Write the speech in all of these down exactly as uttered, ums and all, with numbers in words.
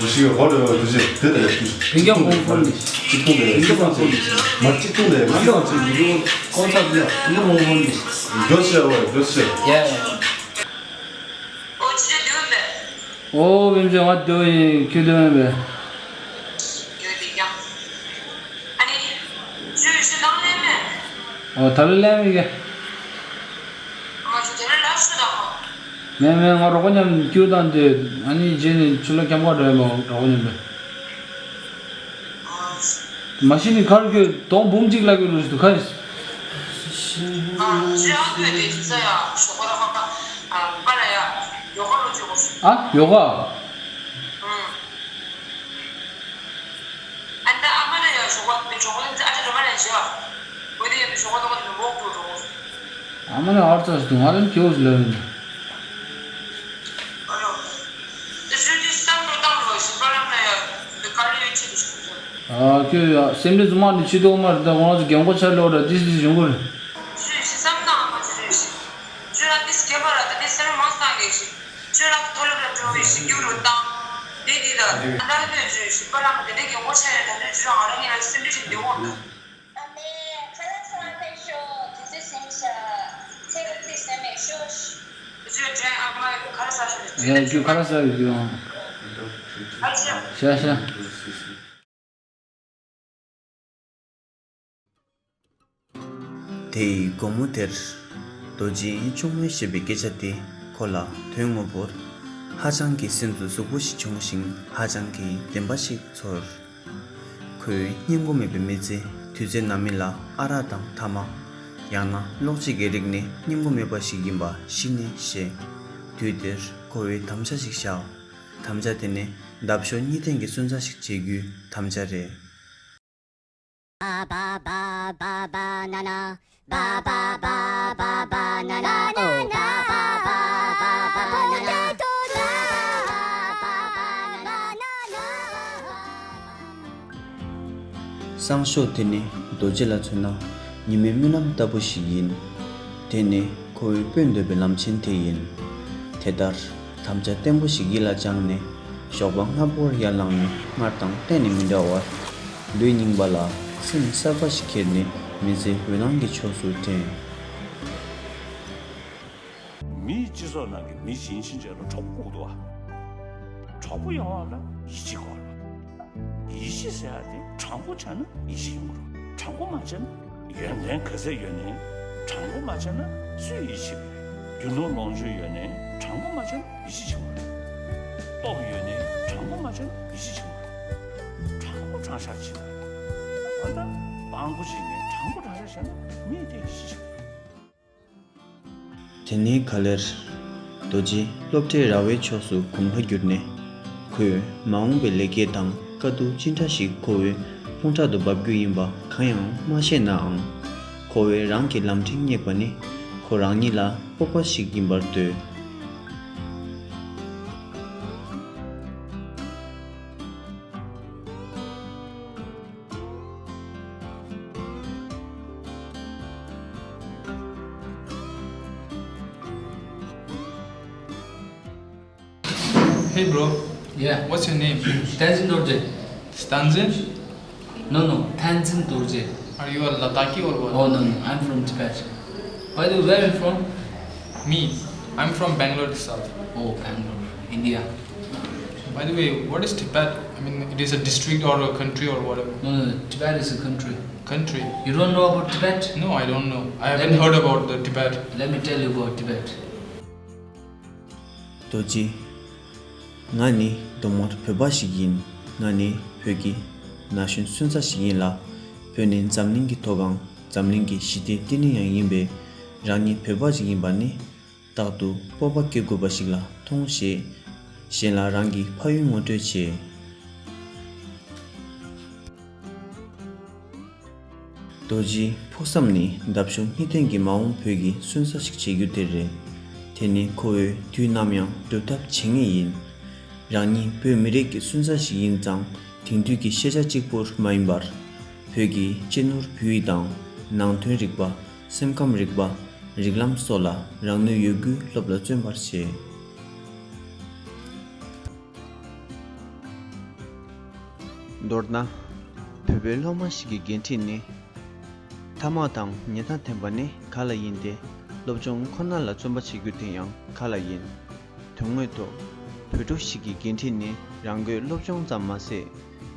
ཞིག་ཧོ་ལོ་དུ་ཅེ་དེ་ད་ཡ་ཀུ། བིང་ག་ཧོང་ཧོང་ནི། ཅི་ཏུང་དེ་ཡ་ཀུ་ཏང་ཅེ། མ་ཅི་ཏུང་དེ་ཡ་ཀུ་ཏང་ཅེ། ཡི་ཀོང་ཚ་བི་ཡ་བིང་ག་ཧོང་ཧོང་ནི། རྒྱོ་ཤ་བ་རྒྱོ་ཤ། ཡ་ཡ། ཨོ་ཅི་ཅི་དུ་མེ། ཨོ་བིམ་ཅེ་ང་དུ་ཡིན་ཁྱོད་དུ་མེ་བེ། ཡོད་དེ་ཡ། ཨ་ནི། ཅུ་ཤི་ནང་ལེ་མེ། ཨོ་ད་ལེ་ལེ་མེ་གེ། ང་ཚོ་དེ་རིང་ལ་སུ་དང་མོ། མེད་མེད། ང་རོགས་པ་མཉམ་སྐྱུར་དང་དེ་ཨ་ནི་རྗེས་ནས་ཕྱི་ལོ་འཁྱམ་ག་འགྲོ་ཡ་མོ་རོགས་པ་མཉམ་པས། མ་གཞི་ནི་ཁར་གྱི་དོང་འབུམ་གཅིག་ལ་གི་རུ་ཞིག་ཏུ་ཁ་ཡིན། ཨ་ཅི་ཨ་ཏུ་དེ་ཅི་ས་ཡ་ཞོགས་པ་ར་ཧ་ཨ་པ་ལ་ཡ་ཡོ་ག་ལོ་ཅི་གོ་སུ། ཨ་ཡོ་ག་ཨ་ད་ཨ་མ་ལ་ཡ་ཞོགས་པ་མི་ཞོགས་པ་ཨ་ཅི་ར་མ་ལ་ཡ་ཞེ་བ། ཨ་མ་ལ་ཨར་ཙ་སུ་ང་རང་ཁྱེའུ་ལ་ཡིན། ཨ་ཁྱོད་ཡ་སེམས་ཁྲལ་ཙུ་མ་ནི་ཆི་ཏོ་མ་རེད། ད་ང་ཚོ་རྒན་གོག་ཆ་ལོ་ར་ཏིས་ཏིས་ཡོང་གི་རེད། ཡ་རྒྱུ་ཁ་ལ་ས་རྒྱུ། ཤ་ཤ། དེ་ཡི་དགོང་མོ་དེར། རྡོ་རྗེ་གཅུང་མོས་བཤད་པའི་སྐད་ཆ་དེ་ཁོ་ལ་དོན་དངོས་པོར་ཧ་ཅང་གི་སེམས་སུ་ཟུག་པོ་ཞིག་བྱུང་ཞིང་ཧ་ཅང་གི་བདེན་པ་ཞིག་ཚོར། ཁོས་སྙན་གོ་མེད་པའི་མི་ཚེ་དུས་ཚོད་ནམ་ཡིན་ལ་ཨ་རག་དང་ཐ་མག་ཡང་ན་གློག་ཅིག་གི་རིགས་ནི་སྙན་གོ་མེད་པ་ཞིག་ཡིན་པ་གཞི་ནས་ཤེས། དུས་དེར་ཁོ་བོས་དམ་བཅའ་ཞིག་བཞག་དམ་བཅའ་དེ་ནི་འདབ་གཤོག་གཉིས་ལྡན་གྱི་སོན་རྩ་ཞིག་བྱེད་རྒྱུའི་དམ་བཅའ་རེད། བསང་ཤོག་དེ་ནི་རྡོ་རྗེ་ལ་མཚོན་ན་ཉི་མའི་སྨོན་ལམ་ལྟ་བུ་ཞིག་ཡིན། དེ་ནི་ཁོ་བོས་སྤོས་འདོད་པའི་ལམ་ཆེན་དེ་ཡིན། དེ་ལྟར་དམ་བཅའ་བརྟན་པོ་ཞིག་ཡིད་ལ་བཅངས་ནས་ཞོགས་པ་སྔ་པོར་ཡར་ལངས་ནས་སྔར་དང་གཏན་ནས་མི་འདྲ་བར་ལུས་རྙིང་པ་ལ་སེམས་གསར་པ་ཞིག་འཁྱེར་ནས་མི་ཚེ་འོད་སྣང་གི་ཕྱོགས་སུ་འདྲེན། མིའི་སྤྱི་ཚོགས་ནང་གི་མི་གཞན་ཕྱིན་ཆད་ལ་གྲོགས་པོ་དགོས་འདུག་ཨ། གྲོགས་པོ་ཡོང་བ་ལ་ཡིད་ཆེས་དགོས་ལ། ཡིད་ཆེས་ཟེར་ཡ་དེ་དྲང་པོ་བྱས་ན་ཡིད་ཆེས་ཡོང་གི་རེད། དྲང་པོ་མ་བྱས་ན་ཡོན་ཏན་ག་ཚད་ཡོད་ནའི་དྲང་པོ་མ་བྱས་ན་སུས་ཡིད་ཆེས་པ་རེད། རྒྱུ་ནོར་ལོངས་སྤྱོད་ཡོད་ནའི་དྲང་པོ་མ་བྱས་ན་ཡིད་ཆེས་བྱེད་དགོས་རེད། སྟོབས་ཡོད་ནའི་དྲང་པོ་མ་བྱས་ན་ཡིད་ཆེས་བྱེད་དགོས་རེད། དྲང་པོ་དྲང་བཞག་བྱེད་ན། ཨ་ད་སྤང་པོ་ཅིག་ནས་དྲང་པོ་དྲང་བཞག་བྱས་ན་མིས་དེ་ཡིད་ཆེས་བྱེད་དགོས་རེད། དེ་ནས་ག་ལེར། རྡོ་རྗེ་སློབ་གྲྭའི་ར་བའི་ཕྱོགས་སུ་གོམ་ཁ་བསྒྱུར་ནས། ཁོས་མ་འོངས་པའི་ལེགས་སྐྱེས་དང་དཀའ་སྡུག་ཅི་འདྲ་ཞིག་ཁོ་བོའི་ཕུང་ཁྲག་ཏུ་འབབ་རྒྱུ་ཡིན་པ་གང་ཡང་མ་ཤེས་ནའང་། ཁོ་བོས་རང་གི་ལམ་འཕྲིན་རྙེད་པ་ནི་ཁོ་རང་ཉིད་ལ་སྤོབས་པ་ཞིག་ཡིན་པར་འདོད། Hey bro. Yeah. What's your name? Tenzin Dorje. Stanzin? No, no, Tenzin Dorje. Are you a Ladakhi or what? Oh, no, no, I'm from Tibet. By the way, where are you from? Me, I'm from Bangalore itself. Oh, Bangalore, India. By the way, what is Tibet? I mean, it is a district or a country or whatever. No, no, Tibet is a country. Country? You don't know about Tibet? No, I don't know. I haven't heard about the Tibet. Let me tell you about Tibet. རྡོ་རྗེ། ང་ནི་གདོང་དམར་བོད་པ་ཞིག་ཡིན། ང་ནི་བོད་ཀྱི་ན་གཞོན་སོན་རྩ་ཞིག་ཡིན་ལ། བོད་ནི་འཛམ་གླིང་གི་མཐོ་སྒང་། འཛམ་གླིང་གི་ཞི་བདེའི་བསྟི་གནས་ཡང་ཡིན་པས། རང་ཉིད་བོད་པ་ཞིག་ཡིན་པ་ནི། རྟག་ཏུ་སྤོབས་པ་སྐྱེ་དགོས་པ་ཞིག་ལ་མཐོང་ཞེས། གཞན་ལ་རང་གི་ཕ་ཡུལ་ངོ་སྤྲོད་བྱས། རྡོ་རྗེའི་ཕུགས་བསམ་ནི་འདབ་གཤོག་གཉིས་ལྡན་གྱི་མ་འོངས་བོད་ཀྱི་སོན་རྩ་ཞིག་བྱེད་རྒྱུ་དེ་རེད། དེ་ནི་ཁོ་བོས་དུས་ནམ་ཡང་སྒྲུབ་ཐབས་བྱེད་ངེས་ཡིན། རང་ཉིད་བོད་མི་རིགས་ཀྱི་སོན་རྩ་ཞིག་ཡིན་ཙང་དེང་དུས་ཀྱི་ཤེས་བྱ་གཅིག་པུར་མ་ཡིན་པར། བོད་ཀྱི་གཅེས་ནོར་བོད་ཡིག་དང་ནང་དོན་རིག་པ། སེམས་ཁམས་རིག་པ། རིགས་ལམ་སོགས་ལ་རང་ནུས་ཡོད་རྒུས་སློབ་ལ་བརྩོན་པར་བྱེད། མདོར་ན། བོད་པའི་སློབ་མ་ཞིག་གི་འགན་འཁྲི་ནི། ཐ་མག་དང་ཉེས་རྡུང་འཐེན་པ་ནི་ག་ལ་ཡིན་ཏེ། སློབ་སྦྱོང་ཁོ་ན་ལ་བརྩོན་པ་བྱེད་རྒྱུ་དེ་ཡང་ག་ལ་ཡིན། དོན་དངོས་ཐོག་བོད་ཕྲུག་ཞིག་གི་འགན་འཁྲི་ནི་རང་དགོས་སློབ་སྦྱོང་ཙམ་མ་ཟད།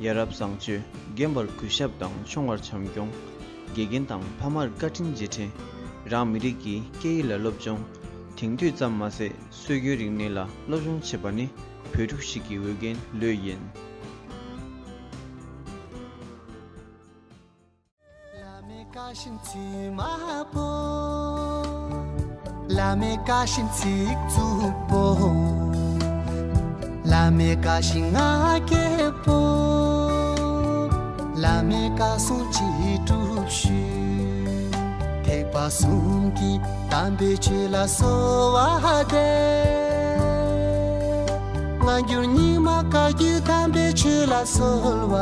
ཡ་རབས་བཟང་སྤྱོད། རྒན་པར་གུས་ཞབས་དང་ཆུང་བར་བྱམས་སྐྱོང་། དགེ་རྒན་དང་ཕ་མར་བཀའ་དྲིན་རྗེས་དྲན། རང་མི་རིགས་ཀྱི་སྐད་ཡིག་ལ་སློབ་སྦྱོང་། དེང་དུས་ཙམ་མ་ཟད་སྲོལ་རྒྱུན་རིག་གནས་ལ་སློབ་སྦྱོང་བྱེད་པ་ནི་བོད་ཕྲུག་ཞིག་གི་འོས་འགན་ལོས་ཡིན། བླ་མའི་བཀའ་བཞིན་ཚིག་མ་བོ། བླ་མའི་བཀའ་བཞིན་ཚིག་རྩུབ་པོ། བླ་མའི་བཀའ་བཞིན་ང་རྒྱལ་པོ། བླ་མའི་བཀའ་སྲུང་ཅི་སྒྲུབ་ཞུས། ཐེག་པ་གསུམ་གྱི་དམ་པའི་ཆོས་ལ་གསོལ་བ་འདེབས། སྔ་འགྱུར་རྙིང་མ་བཀའ་བརྒྱུད་དམ་པའི་ཆོས་ལ་གསོལ་བ་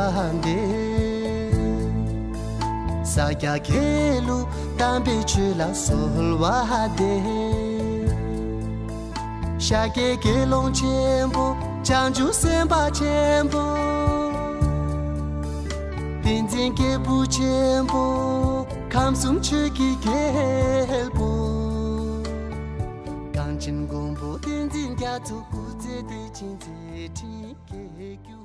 འདེབས། ས་སྐྱ་མཁས་གྲུབ་དམ་པའི་ཆོས་ལ་གསོལ་བ་འདེབས། ཤཱཀྱའི་དགེ་སློང་ཆེན་པོ་བྱང་ཆུབ་སེམས་དཔའ་ཆེན་པོ། བསྟན་འཛིན་སྐྱེས་བུ་ཆེན་པོ་ཁམས་གསུམ་ཆོས་ཀྱི་རྒྱལ་པོ། གངས་ཅན་མགོན་པོ་བསྟན་འཛིན་རྒྱ་མཚོ་སྐུ་ཚེ་བརྟན་ཅིང་མཛད་འཕྲིན་རྒྱས་གྱུར།